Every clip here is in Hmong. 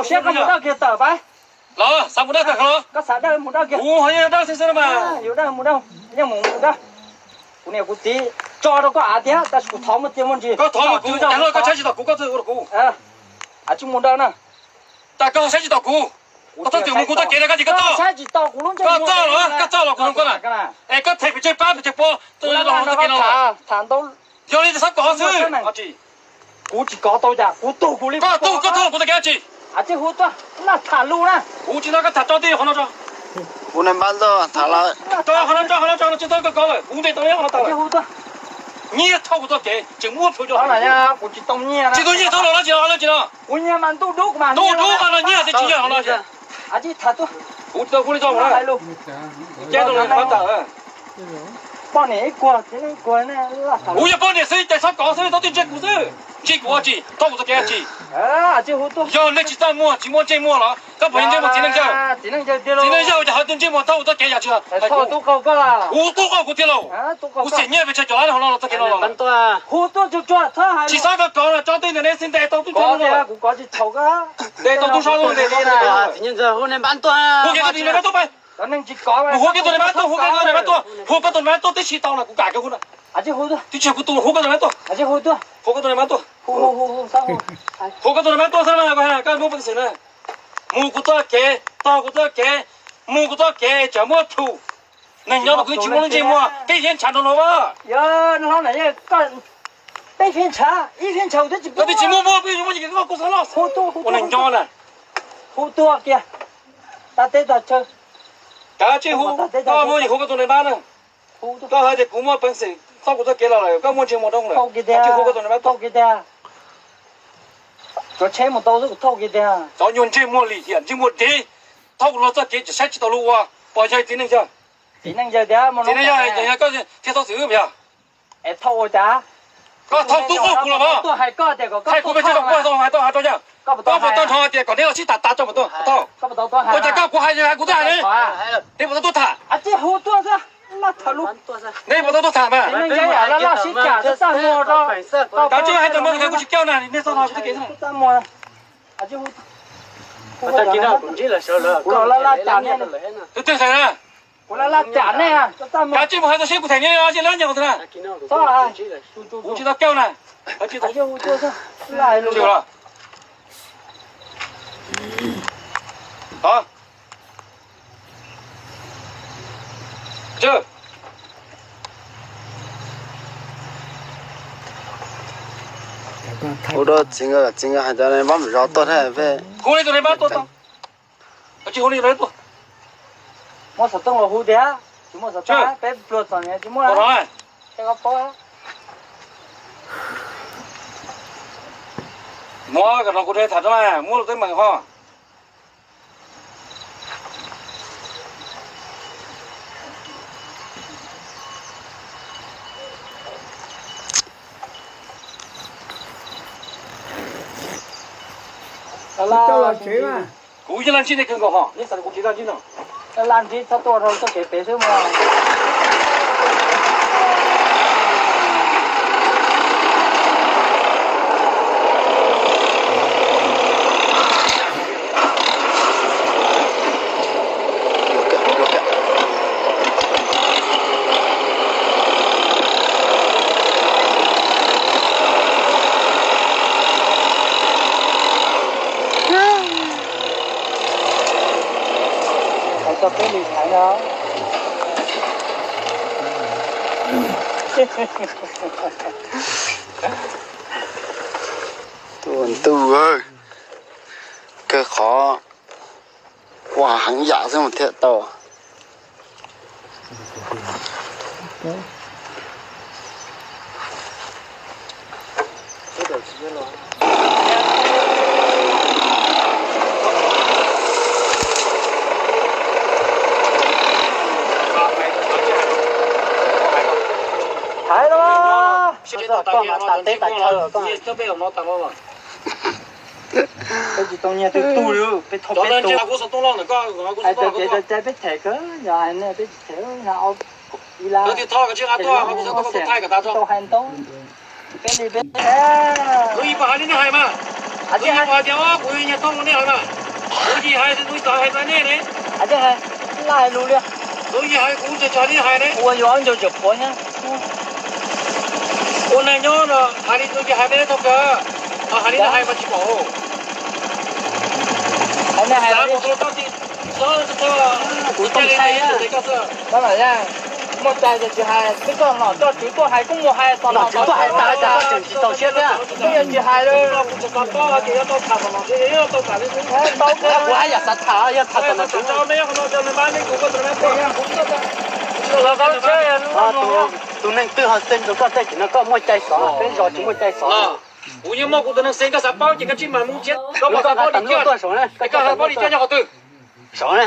Siab koj mus dawj kiag tawm pab. Los xav mus dawj tawm los? Koj xav dawj mus dawj kiag. Kuv ho yeej dawj xwb xwb mas. Yuav dawj mus dawj, yeej mus mus dawj. Kuv niam kuv txiv tso rau koj av thiab tab sis kuv thov muaj txiaj muaj ntsig. Koj thov los kuv, koj saib tsis tom kuv koj txawj ua rau kuv. Tsis mus dawj na. Tas koj saib tsis tom kuv. Koj txhob txwm mus kuv txoj kev na, koj tsis koj txoj. Koj txoj los, koj txoj los kuv nug koj na. Es koj them pes tsawg pab pes tsawg pua, tus los txoj kev no los. Yog li txhob kov xwb. Kuv tsis kov tau cas, kuv tug kuv li. Koj tug koj txoj kuv txoj kev tsis. Tsis hu tuaj, laj tham lus na. Kuv tsis nco koj tham tso tij qhov no tso. Kuv npaj tuaj tham lawm. Tso qhov no tso, qhov no tso, tsis tau koj kov lawm, kuv ntes tau qhov no tau lawm. Nyiag thauj kuv txoj kev tseem muab plhws rau. Kuv tsis tau nyiag, tsis tau nyiag txhob los no tsis los no tsis no. Kuv nyiag mas ntuj dub mas, ntuj dub mas no nyiag tsis yog los no tsis. Kuv tsis tau hu li tso mus na. Poj niam ib kuag, kuv yog poj niam xwb ces txhob kov xwb, txhob tij ntsej kuv xwb. Ntsej kuv tsis, thauj kuv txoj kev tsis. Yog nej tsis txaj muag tsis muaj ntsej muag los koj puas yog ntsej muag txiv neej yawg? Txiv neej yawg ces hawv tus ntsej muag thauj kuv txoj kev yam tsis. Kuv tub qauj kuv tiag lauj. Kuv xiam nyiaj pes tsawg cov lab hauv no los txoj kev no los. Tsis txhob kov kov, tso tej ntawm nej xwb ntes tau tub sab. Ntes tau tub sab, ntes tau tub sab. Hu kiag tus niam npab tuaj, hu kiag tus niam npab tuaj, hu kiag tus niam npab tuaj, hu koj tus niam npab tuaj tib si tau los kuv kam koj hu na. Tib si kuv tus hu koj tus niam npab tuaj. Hu koj tus niam npab tuaj. Hu koj tus niam npab tuaj xwb na, koj muaj peev xwm na. Mus kuv txoj kev, tog kuv txoj kev, mus kuv txoj kev tsam muab plhws. Neeg nyob rau kuv tsis muaj lub ntsej muag, peb yeej ntshav nrog no. Peb pheej ntshav, ib pheej ntshav twb tsis, twb tsis muaj muaj, peb muaj kuv xav los. Ua neeg nyob na. Hu tuaj kiag, tag teb tag chaw. Kav tsij hu, koj muaj hu koj tus niam npab na. Koj hais tias kuv muaj peev xwm thauj kuv txoj kev los lawm, koj muaj ntsej muag rau lawm, kav tsij hu koj tus niam npab tuaj. Cov tsheb mus tau xwb kuv thauj kiag tiag. Cov nyuag ntsej muag lim hiam ntsej muag dev, thauj kuv los txoj kev tsis saib tsis taus lub ua, pom yog txiv neej yawg. Txiv neej yawg tiag, txiv neej yawg, koj thiaj thauj xwm wb yog. Es thauj ua cas? Koj thauj tub qauj kuv los mas. Hais kuv pes tsawg kom kuv hais tau hais tau hais rau yawg. Koj puas tau nrho tias kom neb los sib tham tas tso mas tuaj thauj. Ua cas koj kuv hais kuv twb hais ne. Neb puas tau tuaj tham? Neb puas tau tuaj tham mas. Kav tsij hais tau mas kuv tsis kiaj na, nej txhob no kuv txoj kev. Tus twg tham na? Kuv laj laj cam nej, kav tsij mus hais tau seb kuv tham nyiaj los tsis lab nyiaj kuv tham na. Kuv tsis tau kiaj na. Hu rau txiv nkawd, txiv nkawd hais tias npab mus zov tuaj thiab peb. Hu li tus npab tuaj tau. Tsis hu li tus npab tuaj. Muab xov tooj los hu tiag, tsis muaj xov tooj peb pluag txom nyem tsis muaj. Muab kom no kuv tham tso mas muab lus teeb meem ho. Kuv yeej laj ntsib nej kawg nkaus ho, nej xav kuv tsis laj ntsib no. Laj ntsib txhob tuaj rau txoj kev pem xwb mog. Hais txog peb li thaiv no. Tuaj ntuj, kawg qhov ua heev yam xwb mas thiaj tau. Thaiv los, koj mas tas teb tas chaw koj. Peb tsis tau nyiag twg tug li, peb thauj peb tug. Hais tias kev cai peb them kawg, yog hais nej peb tsis them, ib lab, tau hais ntau, peb li peb. Ib pab hais li nej hais mas. Hais tias, kuv yog nyias thoob rau nej hais na. Kuv tsis hais, kuv tsis hais rau nej ne. Hais tias, laj hais lus li. Kuv tsis hais, kuv tsis hais li hais ne. Ua yuav ncaug tseem qhuav thiab. Ua neeg nyob no hais li tus tsis hais peb tau kawg, hais li hais mas tsis pom. Hais nej hais kuv tau sai. Muaj cai ces tsis hais, twb koj nom coj tswv tuaj hais kuj mus hais, tos nom tswv tuaj hais tas cas tseem tsis txaus siab thiab. Twb yog tsis hais li. Kuv haj yam xav tham, yog tham tom nom tswv. Tus neeg twg ho xeeb rau koj tej tsis no koj muaj cai xov, peb zos tsis muaj cai xov. Kuv yeej muaj kuv tus neeg xeeb, koj xav paub ces koj tsis mam mus tsev, koj pom tau poj niam ciaj nyob qhov twg, koj poj niam ciaj nyob qhov twg. Saud na.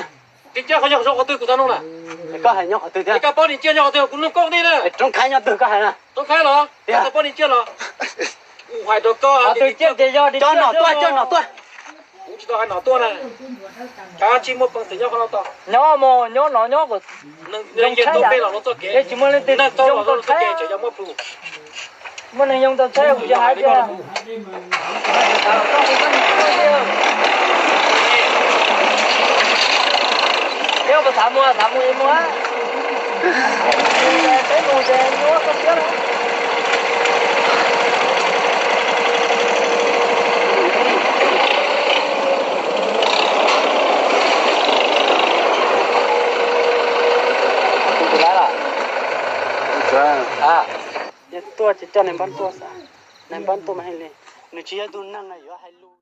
Tis ciaj qhov nyob qhov twg kuv xav nug na. Koj hais nyob qhov twg thiab? Koj poj niam ciaj nyob qhov twg kuv nug koj li na. Roob Khaib nyob twg koj hais na? Roob Khaib los? Koj poj niam ciaj los? Kuv hais rau koj, coj nom tuaj, coj nom tuaj. Kuv tsis tau hais nom tuaj na. Kav tsij muaj peev xwm nyob qhov no tos. Nyob mus nyob no nyob, neeg nyias tau peb los txoj kev, tsis muaj leej twg zoo tau tsheb, tseem yog muaj plhus. Muaj neeg yoo tau tsheb kuv tsis hais tias. Nyob puas thav mus, thav mus mus. Peb mus ces nyuaj koj siab na. Tuaj ces coj nais npab tuaj xwb, nais npab tuaj mas hais li, nws tsis yog tus neeg yuav hais lus.